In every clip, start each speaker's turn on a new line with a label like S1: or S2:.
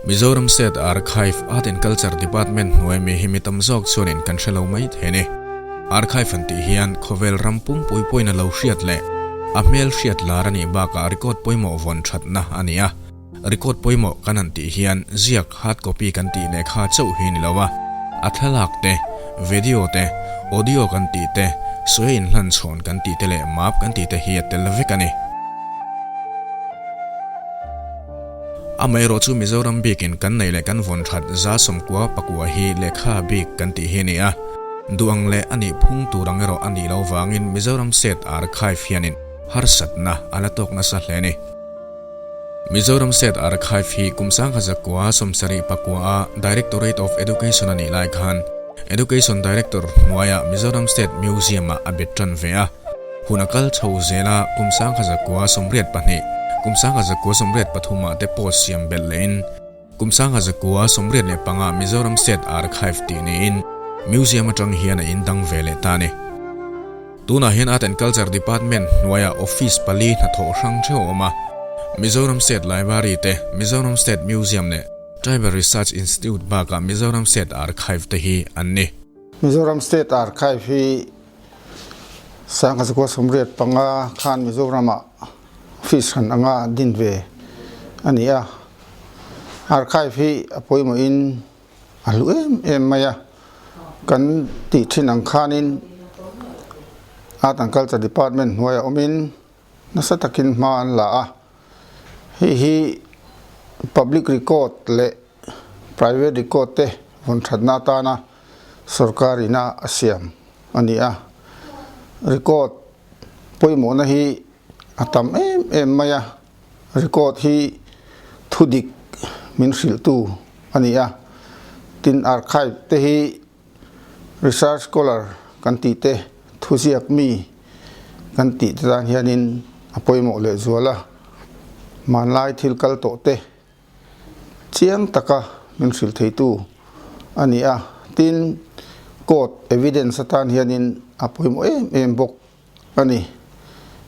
S1: Mizoram State Archive, Art and Culture Department hnuai mi hi mi tam zawk chuanin kan hre lo mai thei a ni. Archive an tih hian khawvel ram pumpui pawhin a lo hriat leh a hmel hriat lar a nih bakah record pawimawh vawn thatna a ni a. Record pawimawh kan han tih hian ziak hard copy kan tih lehkha chauh hi ni lo a, a thlalak te, video te, audio kan tih te, sawi inhlan chhawn kan tih te leh map kan tih te hi a tel vek a ni. Amaherawhchu Mizoram bikin kan neih leh kan vawn that 94 hi lehkha bik kan tih hi a ni a, duh ang leh a nih phung tur ang erawh a nih loh vangin Mizoram State Archive hianin harsatna a la tawk nasa hle a ni. Mizoram State Archive hi kum 1979 a Directorate of Education a nih lai khan Education Director hnuaiah Mizoram State Museum-ah a bet tan ve a. Hun a kal chho zel a, kum 1982, kum 1983 ah te post siam belh lehin kum 1985 Mizoram State Archive tih niin Museum atang hian a indang ve leh ta a ni. Tunah hian Art and Culture Department hnuaiah office pali hnathawh hrang theuh a awm a, Mizoram State Library te, Mizoram State Museum leh Tribal Research Institute bakah Mizoram State Archive te hi an ni.
S2: Mizoram State Archive hi 1985 khan Mizoramah office hran anga din ve a ni a. Archive hi a pawimawhin a hlu em em mai a, kan tih thin ang khanin Art and Culture Department hnuaiah awmin nasa takin hma an la a, hei hi public record leh private record te vawn thatna atana sorkar ina a siam a ni a, record pawimawhna hi a tam em em mai a. Record hi thudik min hrilhtu a ni a, tin archive te hi research scholar kan tih te, thuziak mi kan tih te tan hianin a pawimawh lehzual a, hmanlai thil kal tawh te chiang taka min hrilh theitu a ni a, tin court evidence atan hianin a pawimawh em em bawk. A ni.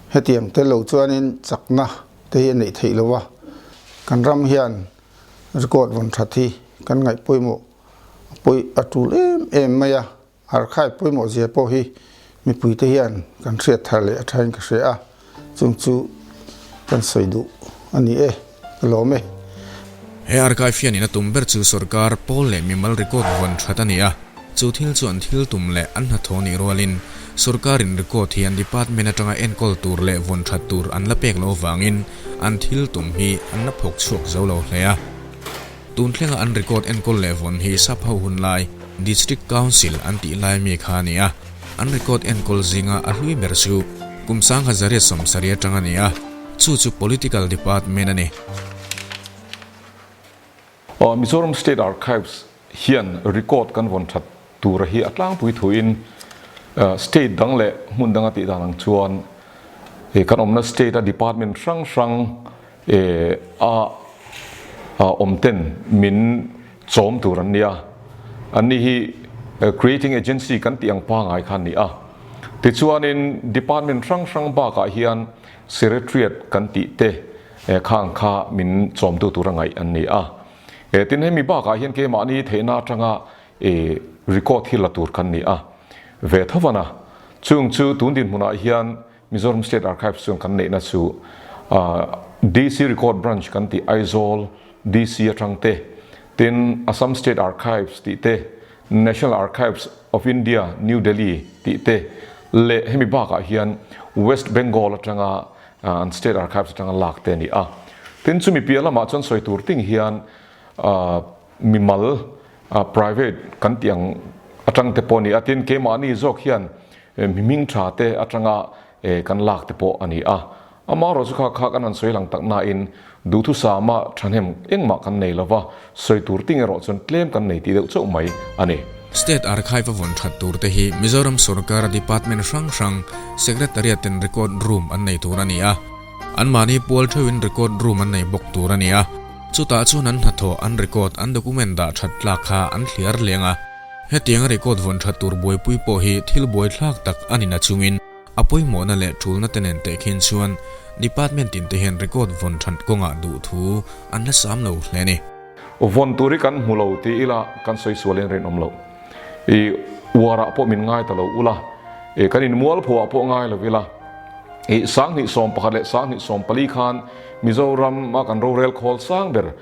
S2: Hetiang tel lo chuanin chakna te hi a neih theih lo a, kan ram hian record vawn that hi kan ngaih pawimawh a pawi a tul em em mai a, archive pawimawh zia pawh hi mipui te hian kan hriat thar leh a thain ka hria a, chung chu kan sawi duh a ni e, ka lawm e.
S1: He archive hianin a tum ber chu sorkar pawl leh mimal record vawn that a ni a. Chu thil chu an thil tum leh an hnathawh nih rualin sorkarin record hi an department atanga enkawl tur leh vawn that tur an la pek loh avangin an thil tum hi an la phawk chhuak zo lo hle a. Tun thlenga an record enkawl leh vawn hi sap ho hun lai District Council an tih lai mi kha a ni a, an record enkawl zinga a hlui ber chu kum 1970 atang a ni a, chu chu Political Department a ni.
S3: Mizoram State Archives hian record kan vawn that tura hi a tlangpui thuin state dang leh hmun danga tih dan ang chuan kan awmna state a department hrang hrang a awm ten min chawm tur an ni a, an ni hi creating agency kan tih ang pangai kha an ni a. Tichuanin department hrang hrang bakah hian secretariat kan tih te Khang kha min chawmtu tura ngaih an ni a. Tin, hemi bakah hian keimahni theihna atanga record hi la tur kan ni a. Ve tho a. Chung chu tun dinhmunah hian Mizoram State Archives chuan kan neihna chu DC Record Branch kan tih Aizawl DC atang te, tin Assam State Archives tih te, National Archives of India, New Delhi tih te leh hemi bakah hian West Bengal atanga An State Archives atanga lak te a ni a. Tin, chumi piah lamah chuan sawi tur ting hian mimal, private, kan tih ang atang te pawh a ni a. Tin, keimahni zawk hian mi hming tha te atanga kan lak te pawh a ni a. Amaherawhchu kha kha kan han sawi lang tak nain duhthusama thahnem engmah kan nei lova, sawi tur ting erawh chuan tlem kan nei tih deuh chauh mai a ni.
S1: State Archive a vawn that tur te hi Mizoram sorkara department hrang hrang Secretariat ten record room an nei tur a ni a. Anmahni pual theuhin record room an nei bawk tur a ni a. Chutah chuan an hnathawh, an record, an document dah that tlak kha an thliar leng a. Hetianga record vawn that tur buaipui pawh hi thil buaithlak tak a ni nachungin a pawimawhna leh tulna te nen tehkhin chuan department tin te hian record vawn that kawngah duh thu an la sam lo hle a ni.
S3: Vawn tur hi kan hmu lo ti ila kan sawi sualin rinawm loh. I uarah pawh min ngai ta lo ula, i kan inmualphuah pawh ngai lo ila. I 2011 leh 2014 khan Mizoram a kan rorel khawl sang ber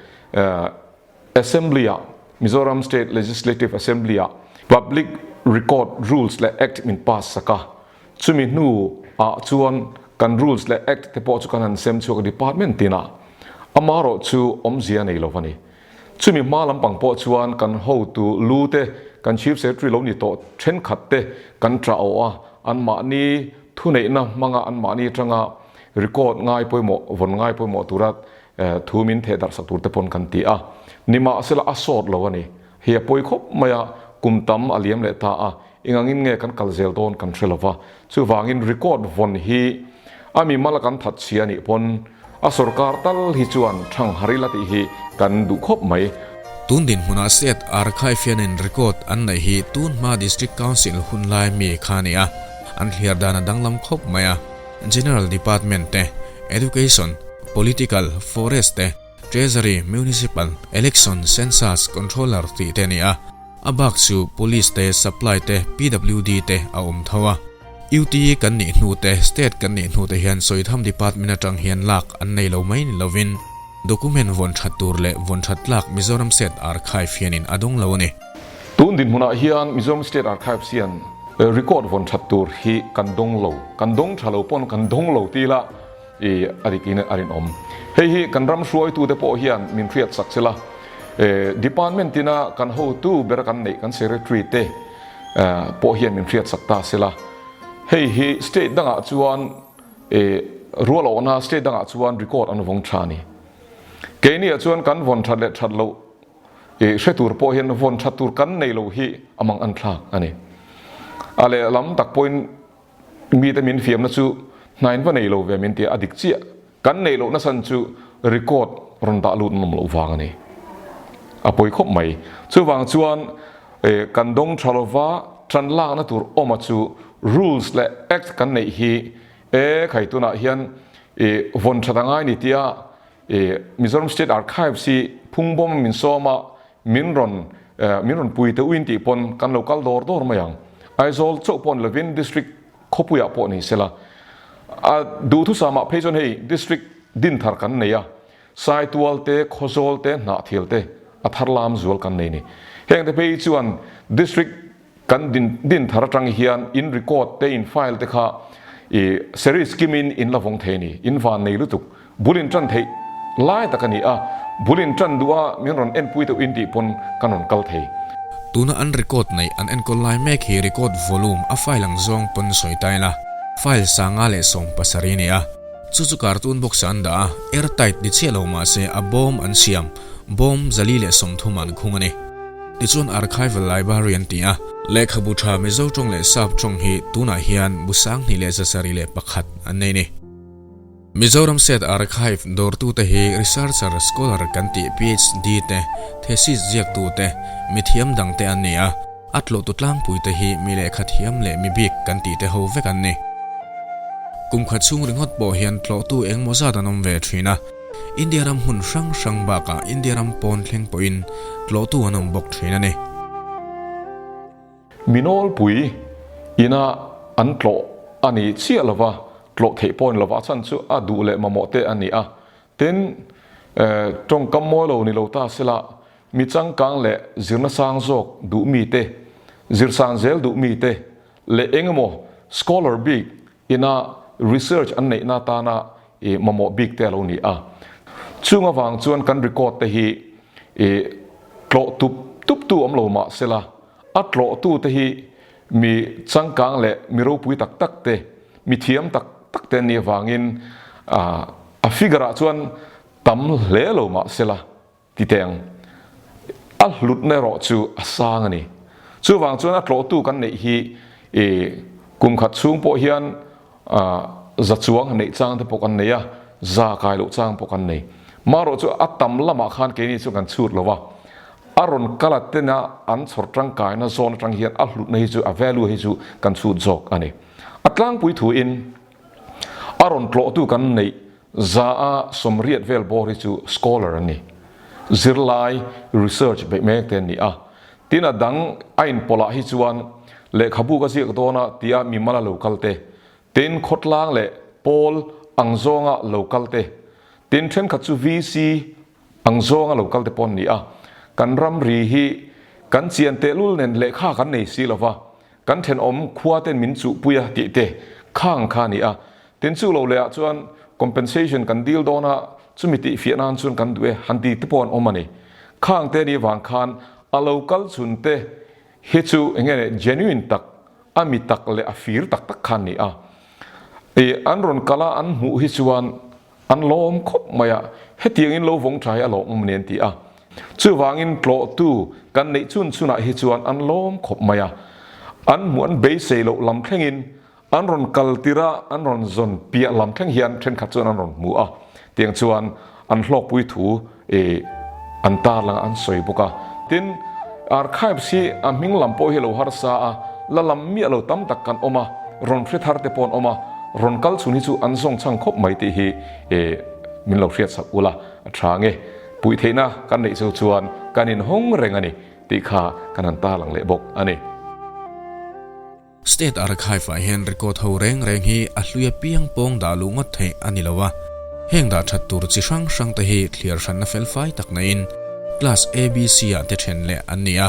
S3: Assembly ah, Mizoram State Legislative Assembly ah Public Record Rules leh Act min pass sak a. Chumi hnu ah chuan kan Rules leh Act te pawh chu kan han sem chhuak a Department tin ah. Amaherawh chu awmzia nei lo a ni. Chumi hma lampang pawh chuan kan hotu lu te, kan Chief Secretary lo ni tawh thenkhat te kan ṭah awh a, anmahni thuneihna hmanga anmahni atanga record ngai pawimawh, vawn ngai pawimawh tura thu min theh darh sak tur te pawn kan ti a. Nimahsela a sawt lo a ni. Hei a pawi khawp mai a, kum tam a liam leh ta a, engangin nge kan kal zel dawn kan hre lo va. Chuvangin record vawn hi a mi mala kan that chhia nih pawn a sorkar tal hi chuan thang har ila tih hi kan duh khawp mai.
S1: Tun dinhmunah State Archive hianin record an neih hi tun hma District Council hun lai mi kha a ni a, an thliar dan a danglam khawp mai a. General Department te, Education, Political, Forest te, Treasury, Municipal, Election, Census, Controller tih te a ni a. A bak chu Police te, Supply te, PWD te a awm tho a. UT kan nih hnu te, State kan nih hnu te hian Sawitham Department atang hian lak an nei lo mai ni lovin document vawn that tur leh vawn that tlak Mizoram State Archive hianin a dawng lo a ni.
S3: Tun dinhmunah hian Mizoram State Archives hian record vawn that tur hi kan dawng lo, kan dawng tha lo pawn kan dawng lo ti ila I a dik in a rinawm. Hei hi kan ram hruaitute pawh hian min hriat sak sela, department ina kan hotu bera kan neih kan secretary te pawh hian min hriat sak ta sela. Hei hi state dangah chuan rual awhna state dangah chuan record an vawng tha a ni. Keiniah chuan kan vawn that leh that loh hre tur pawh hian vawn that tur kan nei lo hi a mang an thlak a ni. A lehlam tak pawhin Mite min fiamna chu hnain va nei lo ve min tia a dik chiah. Kan neih lohna san chu record rawn dah lut nawm loh vang a ni. A pawi khawp mai. Chuvang chuan kan dawng tha lova tan lakna tur awma chu rules leh act kan neih hi e khai tunah hian vawn that a ngai ni tia Mizoram State Archives hi phungbawm min sawm a, min rawn min rawn pui teh uin tih pawn kan lo kal dawr dawr mai ang. Aizawl chauh pawh ni lovin District khawpuiah pawh ni sela. A duhthusamah phei chuan hei District dinthar kan nei a, Saitual te, Khawzawl te, Hnahthial te a thar lam zual kan nei ni. Hengte phei chuan District Kan din din thar atang hian in record te in file te kha i series kim in in la vawng thei a ni. In van nei lutuk. Bul in tan theih lai tak a ni a, bul in tan duh a min rawn enpui deuh in tih pawn kan rawn kal thei.
S1: Tuna an record neih an enkawl lai mek hi record volume a file ang zawng pawn sawi ta ila, file 570 a ni a. Chu chu cartoon box ah an dah a, airtight ni chiah lo mahse a bawm an siam, bawm 430 ah an khung a ni. Tichuan Archival Library an ti a. Lehkhabu tha Mizo tawng leh Sap tawng hi tunah hian bu 2171 an nei ni. Mizoram State Archive dawrtute hi researcher, scholar kan tih PhD te, thesis ziaktute, mithiam dangte an ni a. A tlawhtu tlangpuite hi mi lehkha thiam leh mi bik kan tihte ho vek an ni. Kum khat chhung ringawt pawh hian tlawhtu engmaw zat an awm ve thin a. India ram hmun hrang hrang bakah India ram pawn thleng pawhin tlawhtu an awm bawk thin a ni.
S3: Minawlpui ina an tlawh a ni chiah lova, tlawh theih pawh a ni lova, a chhan chu a duh leh mamawh te a ni a. Tin, tawngkam mawi lo ni lo ta sela, mi changkang leh zirna sang zawk duh mite, zirsan zel duh mite leh engemaw scholar bik Ina research an neihna atana i mamawh bik te a lo ni a. Chung avang chuan kan record te hi i tlawh tup tup tu awm lo mah sela, a tlawh tu te hi mi changkang leh mi ropui tak tak te, mi thiam tak tak te an nih avangin a figure ah chuan tam hle lo mah sela, Ti teh ang. A hlutna erawh chu a sang a ni. Chuvang chuan a tlawhtu kan neih hi i kum khat chhung pawh hian za chuang han neih chang te pawh kan nei a, za kai loh chang pawh kan nei. Marawh chu a tam lamah khan keini chu kan chhut lo va, a rawn kal a tena an chhawr tangkaina zawn atang hian a hlutna hi chu a value hi chu kan chhut zawk a ni. A tlangpui thuin a rawn tlawhtu kan neih Za a sawmriat vel bawr hi chu scholar an ni. Zirlai, research, beih mek te an ni a. Tin a dang a inpawlh ah hi chuan lehkhabu ka ziak dawn a tia mimal a lo kal te, tin khawtlang leh pawl ang zawnga lo kal te, tin thenkhat chu VC ang zawnga lo kal te pawh an ni a. Kan ramri hi kan chian tehlul nen lehkha kan nei si lova, Kan thenawm khua ten min chuhpui a tih te khang kha a ni a. Tin chu lo leh ah chuan compensation kan dil dawn a, chumi tih fiah nan chuan kan duh e han ti te pawh an awm a ni. Khang te nih vang khan a lo kal chhun te hi chu eng nge genuine tak, a mi tak leh a fir tak tak kha an ni a. Ih an rawn kal a an hmuh hi chuan An lawm khawp mai a, hetiangin lo vawng tha hi a lawmawm a ni an ti a. Chuvangin tlawhtu kan neih chhun chhunah hi chuan an lawm khawp mai a. An hmuh an beisei loh lam thlengin an rawn kal tir a, an rawn zawn piah lam thleng hian thenkhat chuan an rawn hmu a. Tiang chuan an hlawkpui thu i an tarlang an sawi bawk a. Tin, archives hi a hming lam pawh hi lo harsa a, la lam miah lo tam tak kan awm a, rawn hre thar te pawh an awm a, rawn kal chhun hi chu an zawng chhang khawp mai tih hi i min lo hriat sak ula a tha nge. Puih theihna kan neih chu chuan kan inhawng reng a ni tih kha kan han tarlang leh bawk a ni.
S1: State Archive ah hian record ho reng reng hi a hlui apiang pawng dah luh ngawt theih a ni lo a, heng dah that tur chi hrang hrang te hi thliar hranna felfai tak naiin Class ABC ah te then leh an ni a,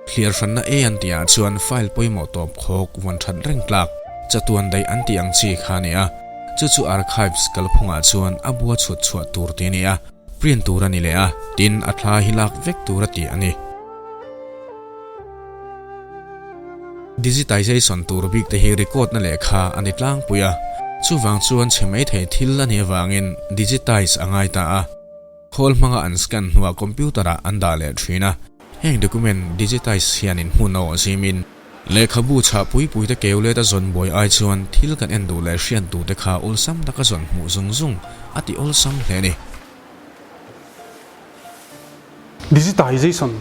S1: thliar hranna A an tih ah chuan file pawimawh tawp khawk vawn that reng tlak chatuan daih an tih ang chi kha a ni a, chu chu Archives kalphungah chuan a bua chhut chhuah tur tih a ni a, print tur a ni leh a, tin a thla hi lak vek tur a tih a ni. Digitization tur bik te hi record na lehkha a ni tlangpui a, chuvang chuan chhe mai thei thil a nih avangin digitize a ngai ta a. Khawl hmanga an scan hnuah computer ah an dah leh thin a, heng document digitize hianin hmun a awh zimin lehkhabu chhah pui pui te keu let a zawn buai ai chuan thil kan en duh leh hriat duh te kha awlsam taka zawn hmuh zung zung a ti awlsam hle a ni.
S4: Digitization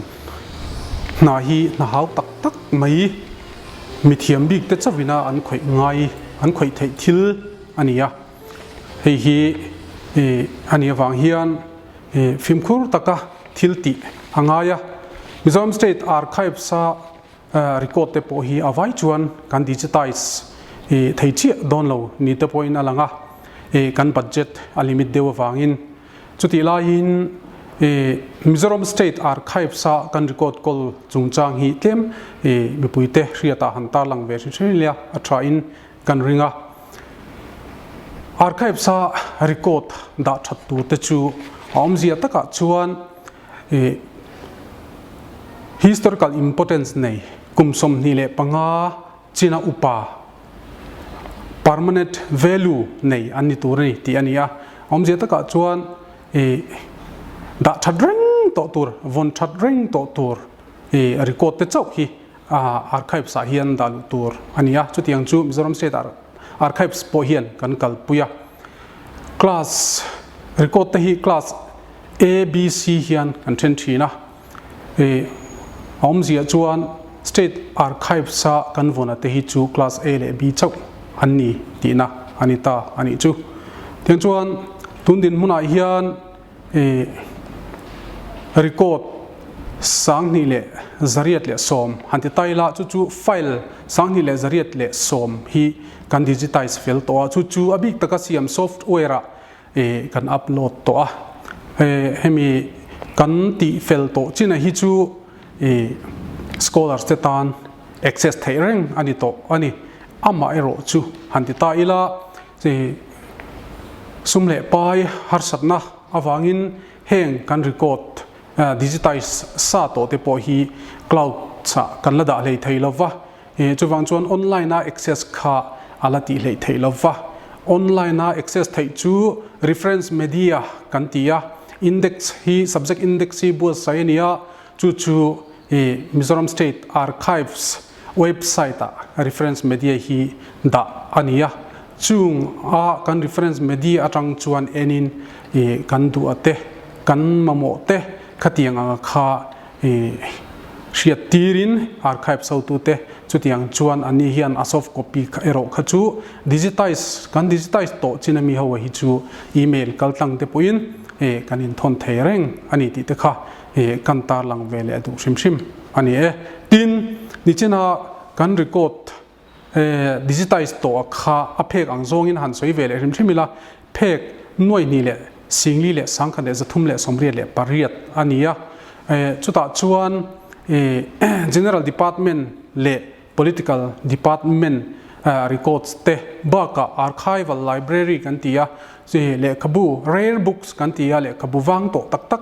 S4: hna hi hna hau tak tak mai mithiam bik te chauhin a an khawih ngai, an khawih theih thil a ni a. Hei hi a nih avang hian fimkhur taka thil tih a ngai a. Mizoram State Archives-a Record te pawh hi a vai chuan kan digitize thei chiah dawn lo ni te pawhin a lang a, kan budget a limit deuh avangin. Chutih laiin Mizoram State Archives a kan record kawl chungchang hi tlem mipuite hriatah han tarlang ve hrim hrim ila a thain kan ring a. Archives a record dah that tur te chu a awmzia takah chuan Historical importance nei kum 25 china upa permanent value nei an ni tur a ni tih a ni a. Awmzia takah chuan dah that reng tawh tur, vawn that reng tawh tur record te chauh hi archives ah hian dah luh tur a ni a. Chutiang chu Mizoram State Archives pawh hian kan kalpui a. Class record te hi class A, B, C hian kan then thin a. A awmziah chuan State Archives a kan vawn te hi chu class A leh B chauh an ni tihna a ni ta a nih chu. Tiang chuan tun dinhmunah hian record 2110 han ti ta ila chu chu file 2110 hi kan digitize fel tawh a, chu chu a bik taka siam software ah kan upload tawh a. Hemi kan tih fel tawh chin a hi chu scholars te tan access theih reng a ni tawh a ni. Amah erawh chu han ti ta ila sum leh pai harsatna avangin heng kan record digitize sa tawh te pawh hi cloud ah kan la dah hlei thei lova, chuvang chuan online a access kha a la tih hleih theih lova. Online a access theih chu reference media kan ti a, index hi subject index hi buatsaih a ni a, chu chu Mizoram State Archives Website ah reference media hi dah a ni a, chung a kan reference media atang chuan enin ih kan duh a te, kan mamawh te khatiang anga kha ih hriat tirin archives hotu te chutiang chuan ani hian a soft copy kha erawh kha chu digitize kan digitize tawh chin ami ho hi chu email kaltlang te pawhin. kan inthawn thei reng a ni tih te kha kan tarlang ve leh duh hrim hrim a ni e. Tin, nichina kan record digitize tawh kha a phek ang zawngin han sawi ve leh hrim hrim ila, phek nuai hnih leh singli leh sangkhat leh 388 a ni a. Chutah chuan General Department leh Political Department records te bakah Archival Library kan ti a, lehkhabu, rare books kan ti a, lehkhabu vang tawh tak tak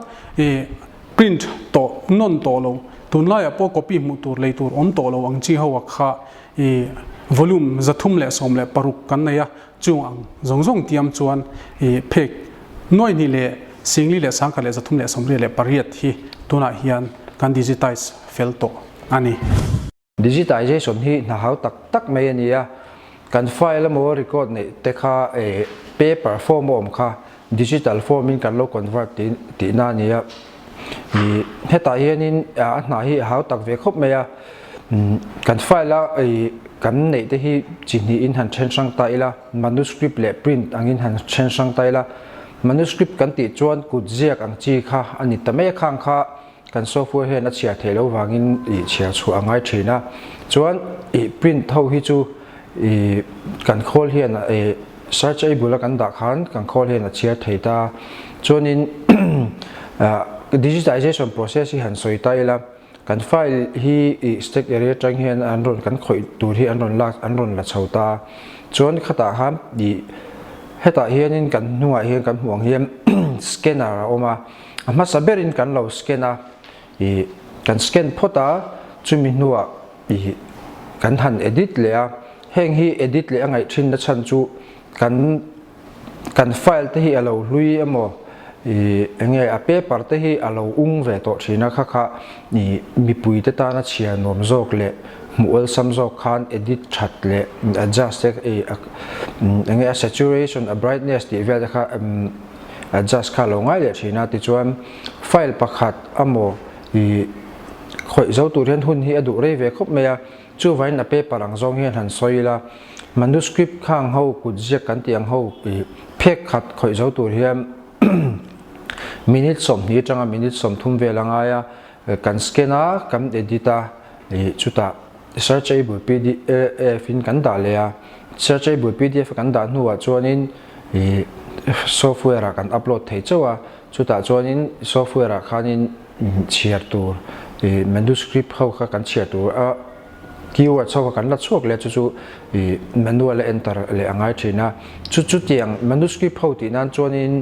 S4: print tawh nawn tawh lo, tunlaiah pawh copy hmuh tur lei tur awm tawh lo ang chi ho a kha volume 316 kan nei a, chung ang zawng zawng tiam chuan phek nuai hnih leh singli leh sangkhat leh 388 hi tunah hian kan digitize fel tawh a ni.
S5: Digitization hi hna hau tak tak mai a ni a, kan file emaw record neih te kha paper form a awm kha digital form in kan lo convert tihna a ni a. Hetah hianin a hna hi a hau tak ve khawp mai a, kan file a kan neih te hi chi hnihin han then hrang ta ila, manuscript leh print angin han then hrang ta ila, manuscript kan tih chuan kut ziak ang chi kha a ni ta mai a, khang kha Kan software hian a chhiar theih loh vangin ih chhiar chhuah a ngai thin a, chuan ih print ho hi chu ih kan khawl hian ih search a bula kan dah khan kan khawl hian a chhiar thei ta, chuanin digitization process hi han sawi ta ila kan file hi ih stack area atang hian an rawn kan khawih tur hi an rawn lak an rawn la chho ta, chuan khatah khan ih hetah hianin kan hnungah hian kan hmuh ang hian scanner a awm a. A hmasa berin kan lo scan a, ih kan scan phawt a, chumi hnuah ih kan han edit leh a, heng hi edit leh a ngaih thin na chhan chu kan kan file te hi a lo hlui emaw ih enge a paper te hi a lo ung ve tawh thin a, kha kha ih mipui te tana chhiar nuam zawk leh hmuh awlsam zawk khan edit that leh adjust te ih enge a saturation a brightness tih vel te kha. Adjust kha lo ngai leh thin a, tichuan file pakhat amaw ih khawih zo tur hian hun hi a duh rei ve khawp mai a, chuvain a paper ang zawng hian han sawi ila, manuscript khang ho kut ziak kan tih ang ho ih phek khat khawih zo tur hian minute 20 atanga minute 30 vel a ngai a, kan scan a, kan edit a, ih chutah searchable pdf in kan dah leh a, searchable pdf kan dah hnuah chuanin ih software ah kan upload thei chauh a, chutah chuanin software ah khanin chhiar tur ih manuscript ho kha kan chhiar tur a keywords ho kha kan la chhuak leh a chu chu ih manual a enter leh a ngai thin a, chu chutiang manuscript ho tih nan chuanin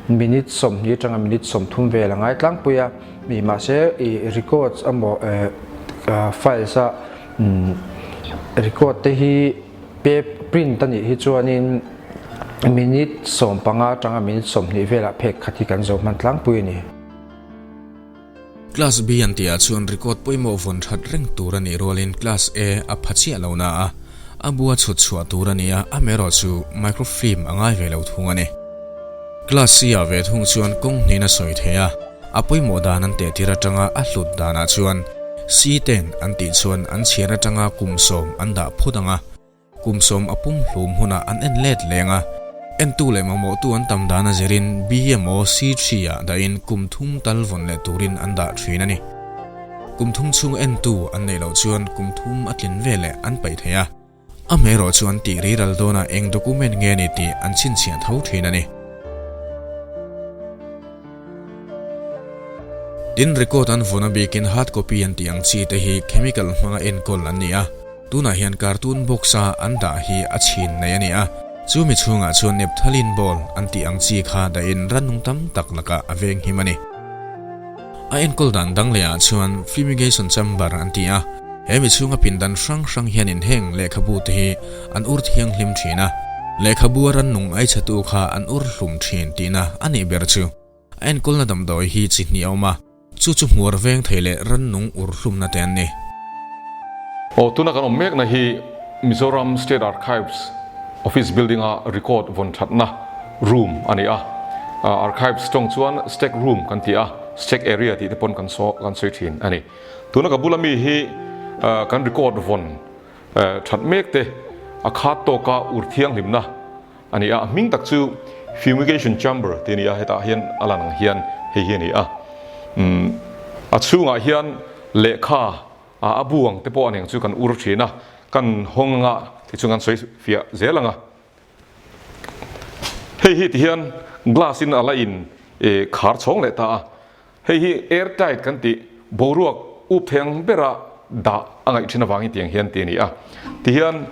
S5: minute 20 atanga minute 30 vel a ngai tlangpui a, ih mahse ih records emaw eh files a record te hi. Pep print a nih hi chuanin minute 15 atanga minute 20 velah phek khat hi kan zo hman tlangpui a ni.
S1: Class B an tihah chuan record pawimawh vawn that reng tur a nih rualin Class A a pha chiah lo na a, a bua chhut chhuah tur a ni a, amaherawh chu microfilm a ngai ve lo thung a ni. Class C ah ve thung chuan kawng hnin a sawi thei a, a pawimawh dan an tehtir atanga a hlut danah chuan C ten an tih chuan an chhiar atanga kum 10 an dah phut ang a, kum 10 a pum hlum hunah an en let leng a, entu leh mamawhtu an tam dan a zirin B emaw C thi ah dahin kum thum tal vawn leh turin an dah thin a ni. Kum thum chhung entu an neih loh chuan kum thum a tlin veleh an paih thei a. Amaherawh chu an tih riral dawnah eng document nge ni tih an chhinchhiah tho thin a ni. Tin, record an vawn a bikin hard copy an tih ang chi te hi chemical hmanga enkawl an ni a, tunah hian cartoon box a an dah hi a chhin nei a ni a, chumi chhungah chuan naphthalene ball an tih ang chi kha dahin rannung tam tak lakah a venghim a ni. A enkawl dan dang lehah chuan fumigation chamber an ti a, he mi chhunga pindan hrang hrang hianin heng lehkhabu te hi an ur thianghlim thin a, lehkhabu a rannung ai chhetu kha an ur hlum thin tihna a nih ber chu. A enkawlna damdawi hi chi hnih a awm a, chu chu hmuar veng thei leh rannung ur hlumna te an ni.
S3: Aw, tuna kan awm mekna hi Mizoram State Archives Office Building-a record vawn thatna room a ni a. Archives tawng chuan stack room kan ti a, stack area tih te pawn kan kan sawi thin a ni. Tuna ka bula mi hi kan record vawn that mek te a khat tawka ur thianghlimna a ni a. A hming tak chu Fumigation chamber tih a ni a, hetah hian a lan ang hian hei hi a ni a. Umm a chhungah hian lehkha a bu ang te pawh a ni ang chu kan ur thin a, kan hawng anga tichuan kan sawi fiah zel ang a. Hei hi tihian glass in a la in khar chhawng leh ta a, hei hi air tight kan tih boruak up thei ang bera dah a ngaih thin avangin tiang hian ti a ni a. Tihian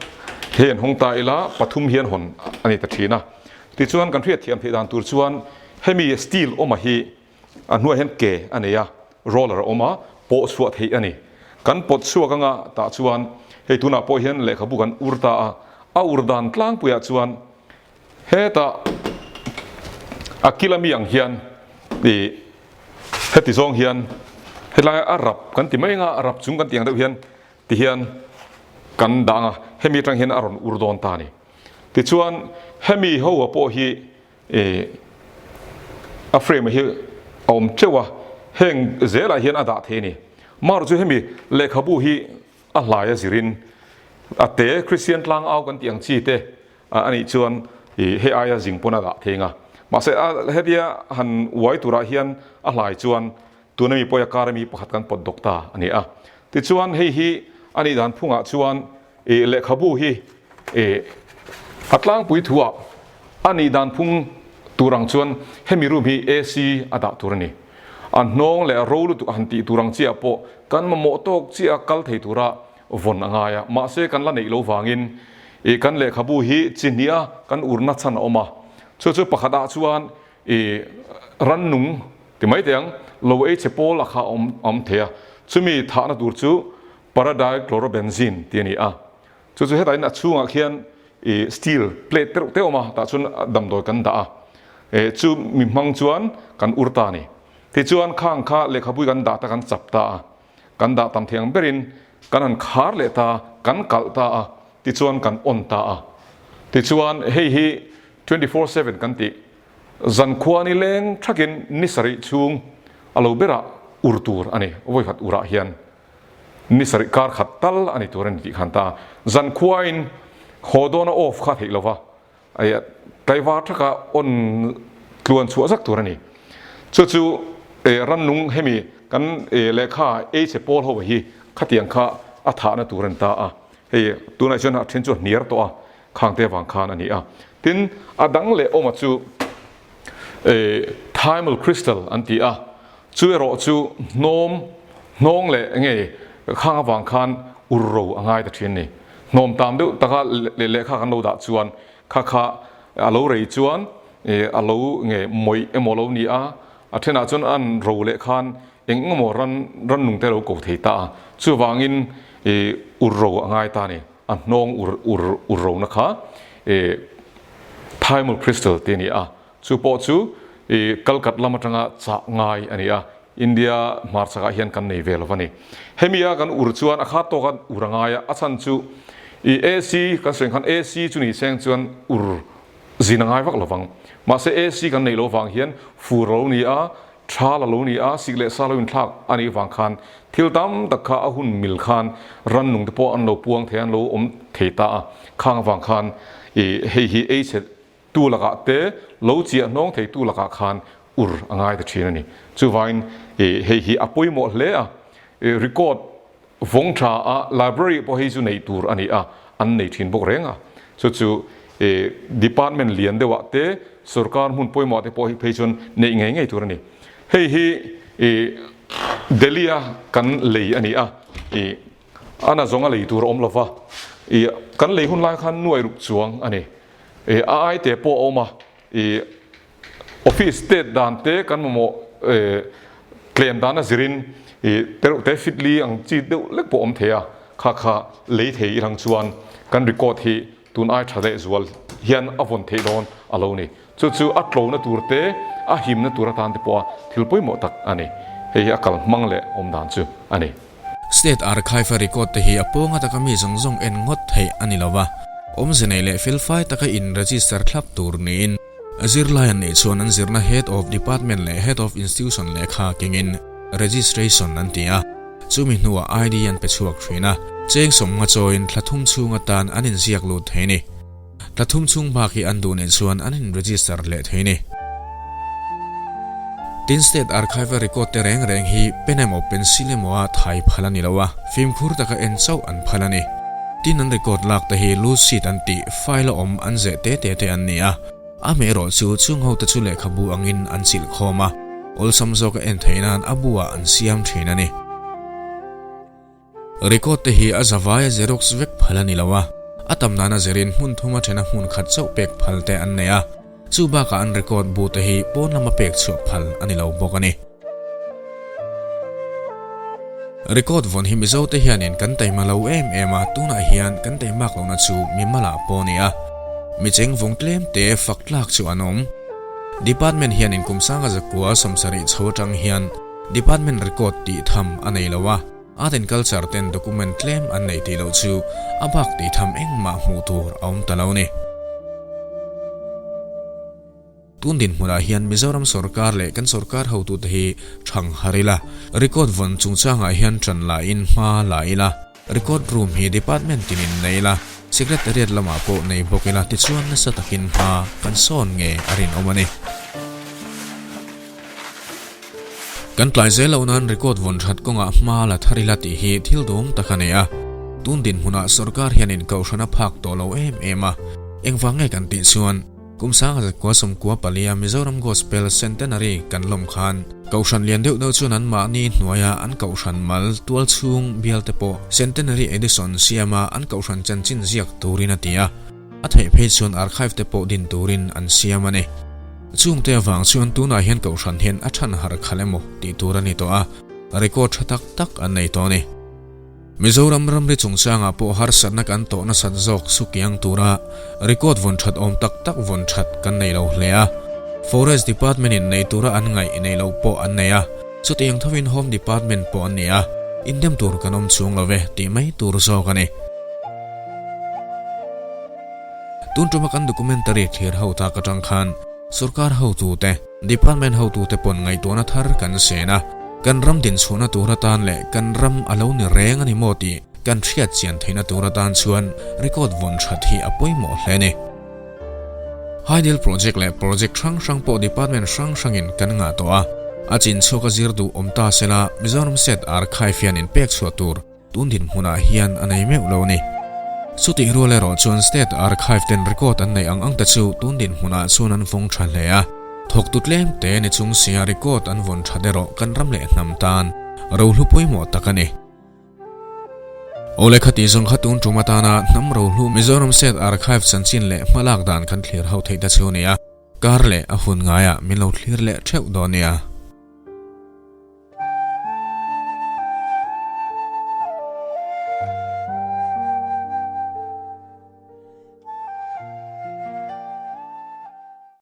S3: hei an hawng ta ila pathum hian hawn a ni ta thin a. Tichuan kan hriat thiam theih dan tur chuan hemi steel awma hi A hnuaiah hian ke a nei a, roller a awm a, pawh chhuah theih a ni. Kan pawt chhuak anga tah chuan hei tunah pawh hian lehkhabu kan ur ta a, a ur dan tlangpuiah chuan hetah a kil ami ang hian ih heti zawng hian hetlai a rap kan ti mai anga a rap chung kan tih ang deuh hian tihian kan dah anga hemi atang hian a rawn ur dawn ta a ni. Tichuan hemi ho ah pawh hi Ih, a frame hi a awm teuh a, heng zelah hian a dah thei a ni. Mar chu hemi lehkhabu hi a hlai a zirin a te Kristian tlang au kan tih ang chi te a nih chuan ih hei aia zing pawn a dah thei ang a. Mahse a hetia han uai turah hian a hlai chuan tuna mi pawia kar ami pakhat kan pawt dawk ta a ni a. Tichuan hei hi a nih dan phungah chuan Ih lehkhabu hi ih a tlangpui thuah a nih dan phung tur ang chuan hemi room hi AC a dah tur a ni. A hnawng leh ro lutuk a han tih tur ang chiah pawh kan mamawh tawk chiah a kal thei tura vawn a ngai a, mahse kan la neih lo vangin ih kan lehkhabu hi chi hnih a kan urna chhan a awm a, chu chu pakhat ah chuan ih rannung ti mai teh ang lo ei chhe pawl a kha a awm a awm thei a, chumi thahna tur chu Paradichlorobenzene tih a ni a, chu chu hetah hian a chhungah khian ih steel plate tereuh te a awm a, tah chuan damdawi kan dah a, eh chu mi hmang chuan kan ur ta a ni. Tichuan khang kha lehkhabui kan dah ta kan chap ta a, kan dah tam thei ang berin kan han khar leh ta, kan kalh ta a, tichuan kan on ta a. Tichuan hei hi 24/7 kan tih zankhua ni leng thakin ni sarih chhung a lo berah ur tur a ni, vawikhat urah hian. Ni sarih kar khat tal a ni tur a ni tih khan ta zan khuain haw dawna off kha theih lova tlaivar thaka on tluan chhuah zak tur a ni. Chu chu rannung hemi kan lehkha ei che pawl ho hi khatiang kha a thahna tur a ni ta a. Hei tunah chuan a then chu a hniar tawh a, khangte avang khan a ni a. Tin, a dang leh awma chu Thymal crystal an ti a, chu erawh chu hnawm hnawng leh nge khang avang khan ur ro a ngai ta thin a ni. Hnawm tam deuh taka lehkha kan lo dah chuan kha kha a lo rei chuan a lo nge mawih emaw lo ni a, a thenah chuan an ro leh khan eng emaw ran rannung te a lo ko thei ta a, chuvangin ur ro a ngai ta a ni. A hnawng ur ur ur rona kha ih Thymal Crystal tih a ni a, chu pawh chu ih Kalkat lam atanga chah ngai a ni a, India hmarchakah hian kan nei ve lo a ni. Hemi a kan ur chuan a khat tawka ur a ngai a, a chhan chu ih AC kan sawi ang khan AC chu ni seng chuan ur zin a ngai vak lo vang. Mahse AC kan neih loh vang hian fur a lo ni a, Thal a lo ni a, sik leh sa lo inthlak a nih vang khan thil tam tak kha a hun mil khan rannung te pawh an lo puang thei a, an lo awm thei ta a. Khang avang khan ih hei hi ei chhe tu lakah te, lo chiah hnawng thei tu lakah khan ur a ngai ta thin a ni. Chuvangin ih hei hi a pawimawh hle a, ih record Vawng tha a library pawh hei chu neih tur a ni a, an nei thin bawk reng a. Chu chu department lian deuh ah te, sorkar hmun pawimawh ah te pawh hi phei chuan neih ngei ngei tur a ni. Hei hi Delhi a kan lei a ni a, a na zawng a lei tur a awm lo va, kan lei hun lai khan nuai ruk chuang a ni. A ai te pawh a awm a, Office state dan te kan mamawh tlem dan a zirin tereuh te fit li ang chi deuh lek pawh awm thei a, kha kha lei thei i lang chuan kan record hi tun ai tha leh zual hian a vawn theih dawn a lo ni. Chu chu a tlona tur te a himna tur atan te pawha thil pawimawh tak a ni. Hei hi a kal hmang leh awm dan chu a ni.
S1: State Archive-a record te hi a pawnga taka mi zawng zawng en ngawt theih a ni lo va, awmze nei leh felfai taka in register thlap tur niin, Zirlai an neih chuan an zirna Head of Department leh Head of Institution lehkha kengin Registration an ti a, chumi hnuah ID an pe chhuak thin a, cheng sawmnga chawiin thla thum chhung atan an inziak lut thei a ni. Thla thum chhung bak hi an duh nen chuan an in register leh thei ni. Tin State Archive a record te reng reng hi pen emaw pencil emaw a thai phal a ni lo a, fimkhur taka en chauh an phal a ni. Tin an record lak te hi loose sheet an tih file a awm an zeh te te te an ni a, amaherawh chu chung ho te chu lehkhabu angin an chilh khawm a, awlsam zawka en theih nan a bu ah an siam thin a ni. Record te hi a zavaia xerox vek phal a ni lo a, a tam nana zerin hmun thuma thena hmun khat chauh pek phal te an nei a, chu bakah an record bu te hi pawn lama pek chhuah phal a ni lo bawk a ni. Record vawn hi Mizo te hianin kan taima lo em em a, tunah hian kan taimak lohna chu mimalah pawh a ni a, mi cheng vawng tlem te fak tlak chu an awm. Department hianin kum sanga zakua 70 chho atang hian Department record tih tham a nei lo a, Art and Culture ten document tlem an nei tih loh chu a bak tih tham engmah hmuh tur a awm ta lo ni. Tun dinhmunah hian Mizoram sorkar leh kan sorkar hotute hi thang har ila, record vawn chungchangah hian ṭan la in hma la ila, record room hi department tinin nei ila, Secretariat lamah pawh nei bawk ila tichuan nasa takin hma kan sawn nge a rinawm a ni. Kan tlai zel loh nan record vawn that kawngah hma la thar ila tih hi thil duhawm tak a nei a. Tun dinhmunah sorkar hianin kohhran a phak tawh lo em em a. Engvang nge kan tih chuan kum 1914 palia Mizoram Gospel Centenary kan lawm khan kohhran lian deuh deuh chuan anmahni hnuaia an kohhran mal tual chhung bial te pawh Centenary Edition siama an kohhran chanchin ziak turin a ti a. A theih phei chuan archive te pawh din turin an siam a ni. Chungte avang chuan tunah hian kohhran hian a than har khalh emaw tih tur a ni tawh a, record tha tak tak an nei tawh a ni. Mizoram ramri chungchangah pawh harsatna kan tawh nasat zawk sukiang tura record vawn that awm tak tak vawn that kan nei lo hle a. Forest Department in nei tura an ngaih nei lo pawh an nei a, chutiang thovin Home Department pawh an ni a, indem tur kan awm chhung lo ve tih mai tur zawk a ni. Tun tuma kan documentary thlir ho tak atang khan sorkar hotute, department hotute pawn ngaihtuahna thar kan sen a, kan ram dinchhuahna tur atan leh kan ram a lo ni reng a ni maw tih kan hriat chian theihna tur atan chuan record vawn that hi a pawimawh hle a ni. Hydel project leh project hrang hrang pawh department hrang hrangin kan ngah tawh a, a chin chhuak a zir duh awm ta sela Mizoram State Archive hian inpek chhuah tur Tun dinhmunah hian a nei meuh lo a ni. Chutih rual erawh chuan State Archive ten record an neih ang ang te chu tun dinhmunah chuan an vawng tha hle a. Thawktu tlem te ni chung sia record an vawn that erawh kan ram leh hnam tan rohlu pawimawh tak a ni. Awle khati zawng kha tun tum atana hnam rohlu Mizoram State Archive chanchin leh hmalak dan kan thlir ho theih ta chu a ni a. Kar leh a hun ngaiah min lo thlir leh theuh dawn nia.